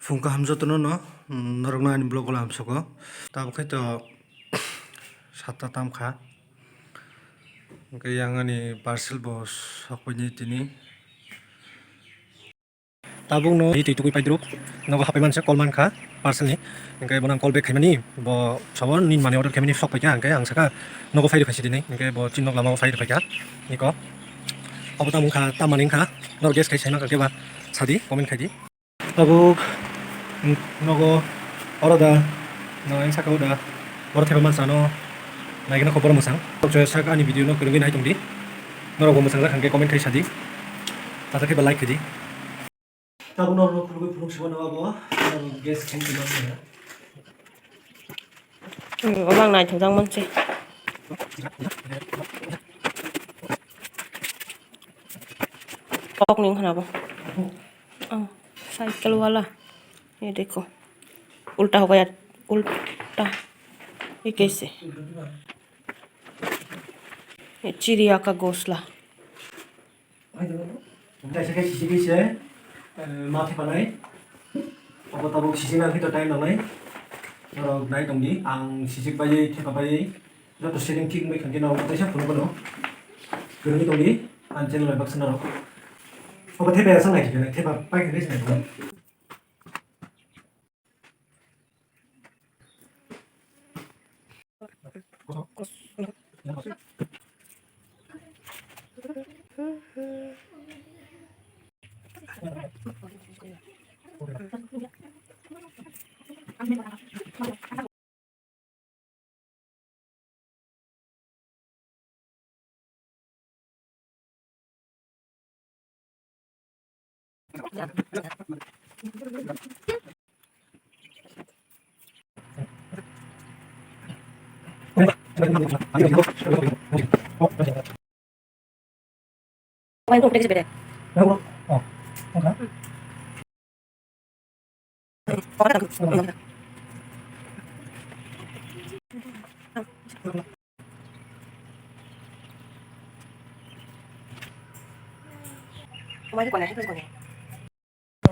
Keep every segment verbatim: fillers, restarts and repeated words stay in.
Phung kaham jotono no, mm, norokno ani vlog o lamsogo. Tabuk khe to satta tam kha. Hwnkhe yang ani parcel bo sokpaini tini. Tabukno twi twi tugwi paidruk. Nogo hapai manse call mankha parcel ni. Hwnkhe bono ang call back khaimani, bo sabo nini money order khaimani sok paikha, hwnkhe ang sakha nogo phai rwkha sidi hinwi. Hwnkhe bo chini nok lama o phai rwkha iko. Obo tamo wngkha, tamo manwi wngkha. Norok guess khai sai mankha khe ba sadi, comment khai di. Tabuk, mm, nogo oro da, no, ang saka o da, oro thaiba mansa no, naikhe no khobor mwsang. Tok choya sak ani video no kwrwngwi nai tongdi. Norok bo mwsang jak hwnkhe comment khai sadi. Tajakhe ba like khaidi. Tabuk norok no phunugwi phunuk sima no abo, norok guess khaini tongma wngya. Hmm, obo ang naithok jak manse. Kok ni wngkha na bo. Oh, cycle wala. Ye dekho. Ulta ho gaya. Ulta. Ye kaise? Ye chiriya ka ghosla. Kaisa khe sisik se, eh, ma thepanai. Abo tabuk sisik nang khe to time nangnai. Norok nai tongdi. Ang sisik baiwi, thepa baiwi. Joto setting thik wngwi khankhe no kaisa phunukgo no. Kwrwngwi tongdi, ang channel bai baksa norok. Obo thepa aswk nai khe, thepa pai khe se nai.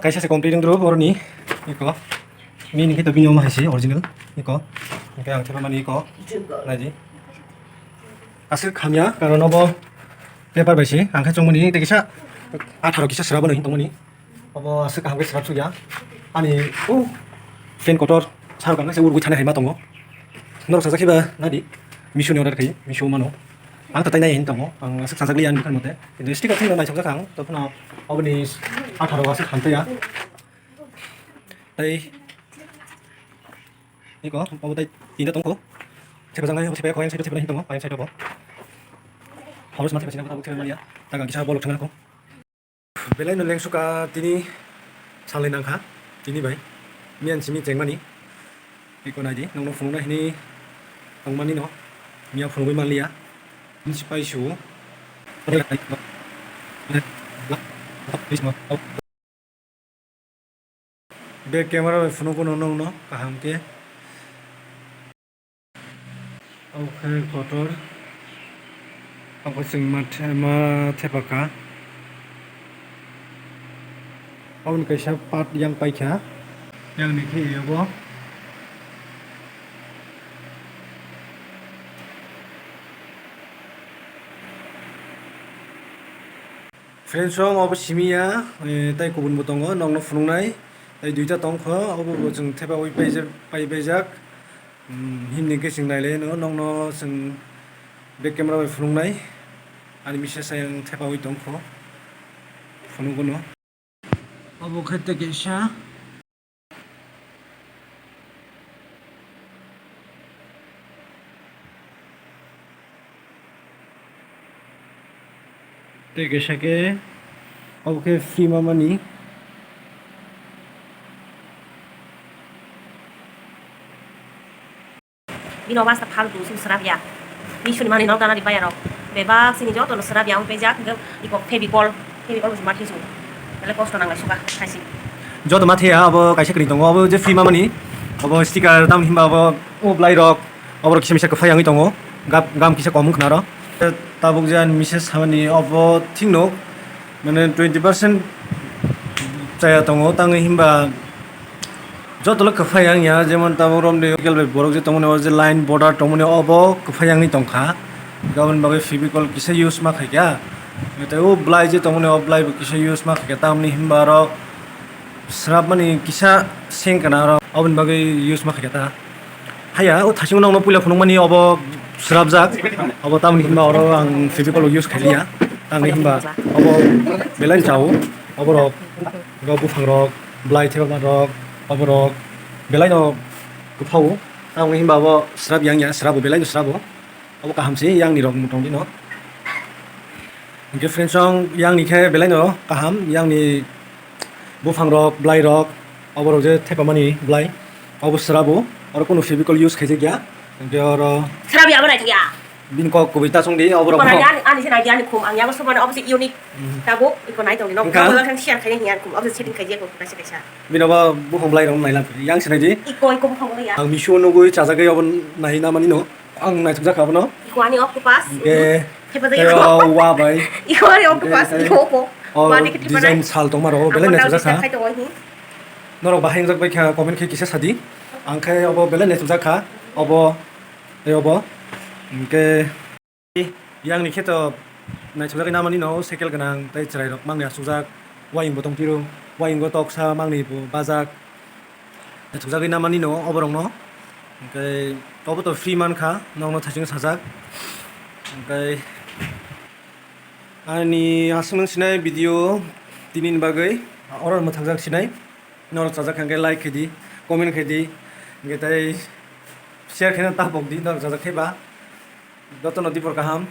Kaisa se complete wngdru boroni iko. Nini khe to bini omo hai se original iko. Hwnkhe ang thepa mani iko. Naidi. Aswk hamya, karon obo paper bai se. Ang khe chongmani tei kisa atharo kisa srabo no hin tongmani. Obo aswk kaham khe srap sukya. Ani, o, fan kotor, sar kang khe se urgwi thani hai ma tongo. Norok sajak khe ba naidi. Meesho ni order khai, Meesho mano. Ang tatai nai hin tongo. Ang aswk sajak liya ani bwkhani mote. Kintu sticker thwngno naisok jak ang. Tei phano oboni atharo aswk hamtaiya. Tei iko, obo tei tinta tongkho. Thepa jangnai, obo thepa kho, yang side o thepa hin tongo, yang side o bo. Horus ma thepa sina, obo thepa mania. Taga kisa bolok thangna kho. Belai no lengsuka tini salai nangkha, tini bai. Miyan simi chengmani. Iko naidi, nongno phunukna hini tongmani no. Miya phunugwi manliya. Nisi pai su. Back camera bai phunukgo no nongno kaham khe. Obo khe kotor. Obo chwng ma the-, ma thepaka. Oboni kaisa part yang paikha. Yang ni khe ebo. Friends, song obo simi ya, eh, tei kubun bo tongo, nokno phunuknai. Tei duita tongkho, obo bo chwng thepaui paijak, pai paijak. Hmm, himni khe chwng nailai no, nokno chwng back camera bai phunuknai. Ani message ayang thepaui tongkho, phunukgo no. Obo khe tei kaisa. Tei kaisa khe obo khe free mamani. Bini obo asta faltu sini srapya. Meesho ni manwi no gana ri paya rok. Bebak sini joto no srapya, ang pejak, hwnkhe iko Fevicol, Fevicol bo se ma thaisu. Belai kosto nanglai suka, khaisi. Joto ma thaya, abo kaisa kwrwi tongo, abo je free mamani, abo sticker tam himba abo, o bwlai rok, abo rok kisa misa kwphai yangwi tongo, gam, gam kisa kom wngkha aro. Tabuk je ani misa samani obo thik no, mane twenty percent chaya tongo, tangwi himba Joto le kwphai yang ya, jemon tabuk romni local bai borok je tongmani, o je line border tongmani, obo kwphai yang ni tongkha. Aboni bagwi Fevicol kisa use ma khaikha. Tei o blai je tongmani, o blai bo kisa use ma khaikha, tamni hinba aro srapmani kisa seng kana aro, aboni bagwi use ma khaikha ta. Haya, o thasing nokno puila phunukmani obo srapjak. Obo tamni hinba oro ang Fevicol use khailiya. Tamni hinba obo belai chao. Oborok, oro buphangrok, blai thepama rok, oborok belaino kwphao. Tamni hinba obo srap yang ya, srabo belaino srabo. Obo kaham se yang ni rok motong dino. Hingke friends, ang yang ni khe belai no kaham, yang ni buphang rok, blai rok, obo rok je thepamani blai, obo srabo, oro kunu Fevicol use khaijak ya. Hingke oro Srabi abo naithok ya. Bini kok kubui ta chwng di, obo rok Iko nai no. Ani, ani se nai di, ani khum, ang yago sobo obo se unique. Hmm. Tabuk, iko nai tong di, no. Wngkha? Obo khe share khaina hiya, ani khum, obo se setting khaijak, kaisa kaisa. Bini obo buphang blai rok nai lang, yang se nai di. Iko, iko buphang blai ya. Ang misu nugui chajagwi obo nai na mani no. Ang naithok jak abono. Iko ani octopus. Hingke Hepa tei jaya. O wa bai. Iko ani octopus, Hingke iko opo. O Wa ni khe design thipanai. Sal tongma rok, belai Ang naithok jak kha. Khai tongo hi. Norok bahai wngjak bai kha, comment khe kisa sadi. Ang khe obo belai naithok jak kha. Obo, tei obo. Hingke yang ni khe to naithok jak na mani no, cycle gwnang tei chwrai rok mangni achuk jak. Wayung bo tong phiro, wayung o toksa mangni bo bajak. Naithokjagwi namani no oborokno. Hwnkhe obo to free mankha, nokno thaichung sajak. Hwnkhe ani aswk nang sinai video tinini bagwi oro mwthakjak sinai. Norok chajak kha hwnkhe like khaidi, comment khaidi, hwnkhe tei share khaina ta pokdi norok chajak khe ba. Jotono dipor kaham.